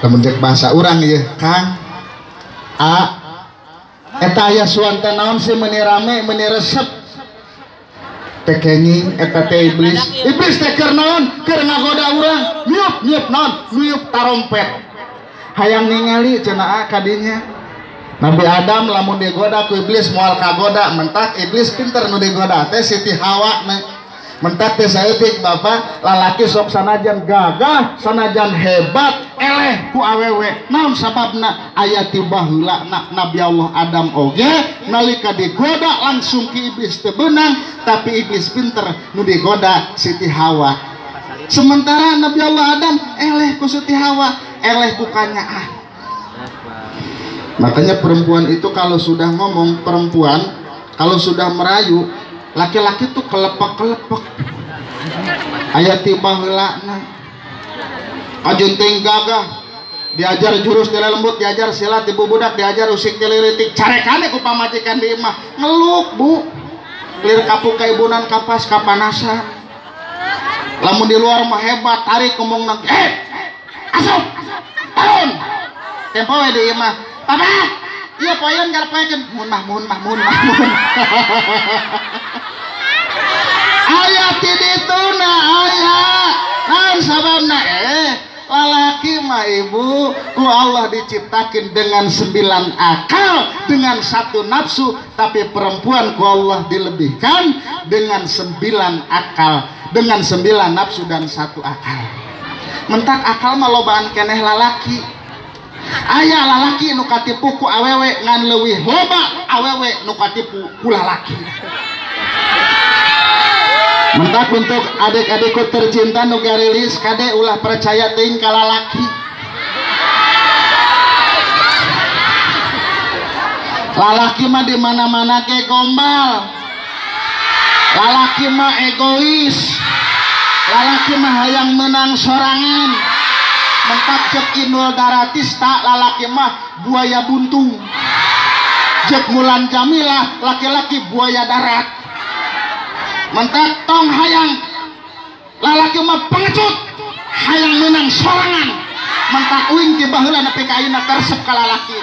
Lamun cek bahasa urang ieu Kang A eta aya suan teh naon sih meuni rame meuni resep teh kenging eta teh iblis. Iblis teh keur naon? Keur ngagoda urang. Niup niup naon? Niup tarompet. Hayang ningali cenah kadinya. Nabi Adam lamun digoda ku iblis moal kagoda, mentak iblis pinter nu digoda teh Siti Hawa na. Mentak teh saeutik bapak lalaki sok sanajan gagah sanajan hebat eleh ku awewe. Naon sababna? Aya ti baheula Nabi Allah Adam oge nalika digoda langsung ki iblis teu beunang, tapi iblis pinter nu digoda Siti Hawa. Sementara Nabi Allah Adam eleh ku Siti Hawa, eleh ku kanyaah. Makanya perempuan itu kalau sudah ngomong, perempuan kalau sudah merayu, laki-laki tuh kelepek-kelepek. Aya ti baheulana. Kajunting gagah, diajar jurus teh lembut, diajar silat di bubudak, diajar usik teh leutik, carekane ku pamajikan di imah, ngeluk bu. Lir kapuk kaibunan kapas kapanasan. Lamun di luar mah hebat, tarik ngomongna, asup. Turun. Tempo we di imah. Papa, iya poyon garap poekeun. Mun mah mun mah mun mah mun. Aya ti dituna aya. Naon sababna? Lalaki mah ibu ku Allah diciptakan dengan 9 akal, dengan 1 nafsu, tapi perempuan ku Allah dilebihkan dengan 9 akal, dengan 9 nafsu dan 1 akal. Mentak akal mah lobaan keneh lalaki. Aya lalaki nu katipu ku awewe ngan leuwih loba awewe nu katipu ku lalaki. Mentak untuk adik-adikku tercinta nu garilis kade ulah percaya teuing ka lalaki. Lalaki mah di mana-mana ge gombal. Lalaki mah egois. Lalaki mah hayang menang sorangan. Mentak cek Inul Daratista lalaki mah buaya buntung. Cek Mulan Jamilah laki-laki buaya darat. Mentak tong hayang lalaki mah pengecut, hayang menang sorangan. Mentak uing ti baheula nepi ka ayeuna karesep ka lalaki.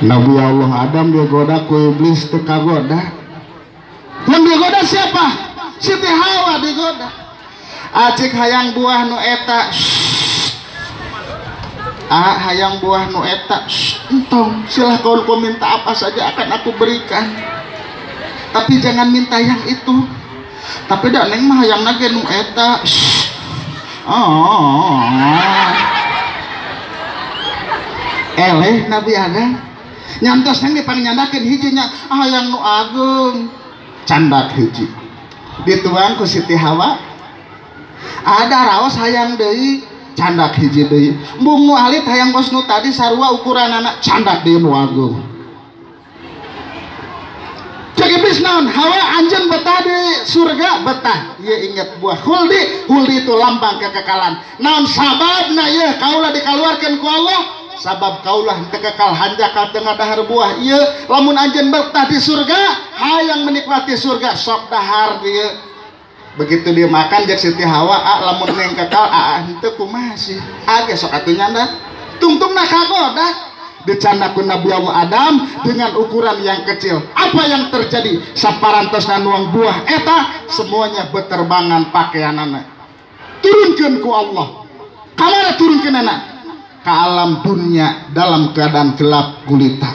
Nabi Allah Adam digoda ku iblis teu kagoda. Yang digoda siapa? Siti Hawa digoda. Acik hayang buah nu eta. Ah hayang buah nu eta. Entong, silahkan kau minta apa saja akan aku berikan. Tapi jangan minta yang itu. Tapi dak neng mah hayang ge nu eta. Oh. Eleh Nabi Adam. Nyantos neng dipangnyandakkeun hijinya hayang nu ageung. Candak hiji. Dituang ku Siti Hawa. Ada raos hayang deui, candak hiji deui. Embung nu alit hayang kos nu tadi sarua ukuranana, candak deui nu ageung. Cek iblis naon? Hawa anjeun betah di surga, betah. Ieu inget buah khuldi, khuldi itu lambang kekekalan. Naon sababna ieu kaula dikaluarkeun ku Allah? Sabab kaulah teu kekal hanjakal teu ngadahar buah ieu. Lamun anjeun betah di surga, hayang menikmati surga sok dahar dieu. Begitu dia makan jeung Siti Hawa, lamun neng kekal henteu kumaha sih? Ge sok atuh nyanda. Tungtungna kagoda. Dicanda ku Nabi Allah Adam dengan ukuran yang kecil. Apa yang terjadi? Saparantosna nuang buah eta semuanya beterbangan pakaianana. Turunkeun ku Allah. Kamana turunkeunana? Ke alam dunia dalam keadaan gelap gulita.